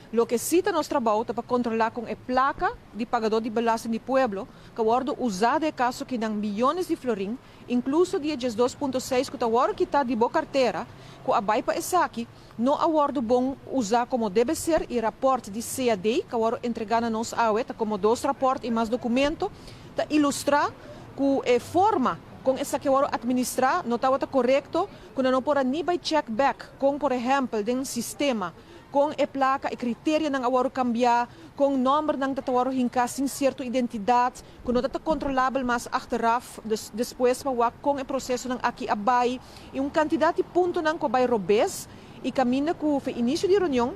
Loke si ta nos trabou ta pa kontrolá kon e plaka di pagadó di belasting di pueblo ku a wòrdu usá den e kaso kinan miyones di florin, inkluso di e 12.6 ku ta wòrdu kitá di bo kartera ku a bai pa esaki, no a wòrdu bon usá komo debe ser i rapòrt di CAD ku a wòrdu entregá na nos awe ta komo dos rapòrt i mas dokumento ta ilustrá ku e forma kon esaki a wòrdu atministrá no tabata korekto, ku nan no por a ni bai check bèk kon por ehèmpel den sistema kon e plaka e kriterianan a wòrdu kambiá, kon nòmbernan ta wòrdu hinká sin sierto identidat, ku no ta kontrolabel mas achteraf, dus despues pa wak kon e prosesonan aki a bai i un kantidat di puntonan ku a bai robes i kaminda ku for inisio di reunion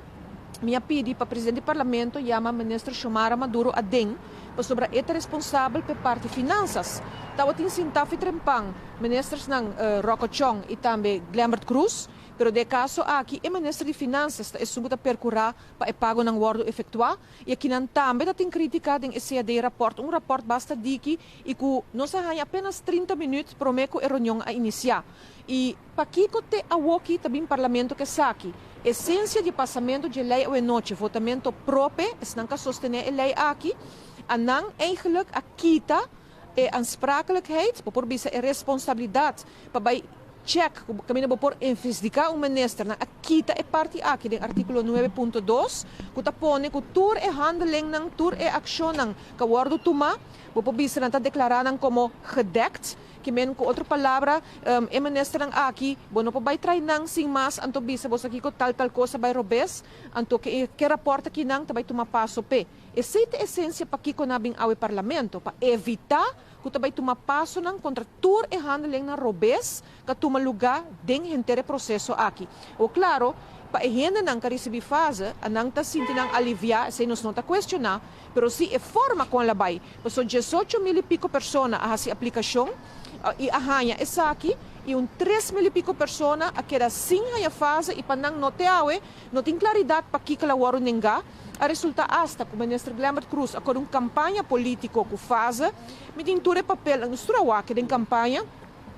mi a pidi pa presidente di parlamento yama minister Xiomara Maduro aden pasobra e ta responsabel pa e parti finansas. Tabatin sintá fi trempan ministersnan Rocco Tjong i tambe Glenbert Croes, pero den e kaso aki e minister di finansas ta esun ku ta perkurá pa e pagonan wòrdu efektuá i akinan tambe ta tin krítika den e CAD rapòrt, un rapòrt basta diki i ku nos a haña apenas 30 minüt promé ku e reunion a inisiá. I pakiko te awoki ta bin parlamento ku esaki? Esensia di e pasamentu dje lei awenochi, votamento prope, esnan ku a sostené e lei aki, a nan eigenlijk a kita e aansprakelijkheid, bo por bisa e responsabilidat pa bai check ku kaminda bo por investiga un minister, nan a kita e parti aki den artíkulo 9.2 ku ta pone ku tur e handelingnan, tur e akshonnan ku a wòrdu tumá, bo por bisa nan ta deklará nan komo gedekt, ke men ku otro palabra e ministernan aki bo no por bai trai nan sin mas anto bisa bo sa kiko tal tal kos a bai robes, anto ke ke rapòrt akinan ta bai tuma paso p'e. Esei ta esensia pakiko nan a bin awe parlamento, pa evitá ku ta bai tuma pasonan kontra tur e handelingnan robes ku a tuma lugá den henter e proseso aki. O klaro, pa e hendenan ku a risibí fase, a nan ta sinti nan aliviá, esei nos no ta kuestioná, pero si e forma kon la bai, pasobra 18 mil i piko persona a hasi aplikashon i a haña esaki, i un 3000 i piko persona a keda sin haña fase i pa nan no te awe, no tin klaridat pakiko el a wòrdu nengá. A resultá asta ku minister Glenbert Croes a kore un kampaña polítiko ku fase. Mi tin tur e papel, nos tur a wak den kampaña.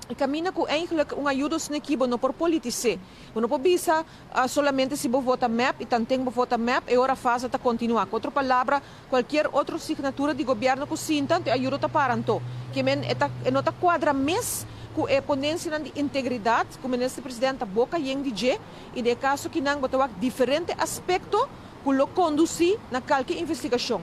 E kaminda ku eigenlijk un ayudo sneki bo no por politis'é. Bo no por bisa solamente si bo vota MEP i tanten bo vota MEP e ora fase ta kontinuá. Ku otro palabra, kualkier otro signatura di gobièrnu ku sinta, anto e ayudo ta para anto. Ke men e ta e no ta kuadra mes ku e ponensianan di integridat ku minister president ta boka yen di dje i den e kaso kinan bo ta wak diferente aspekto ku lo kondusí na kalke investigashon.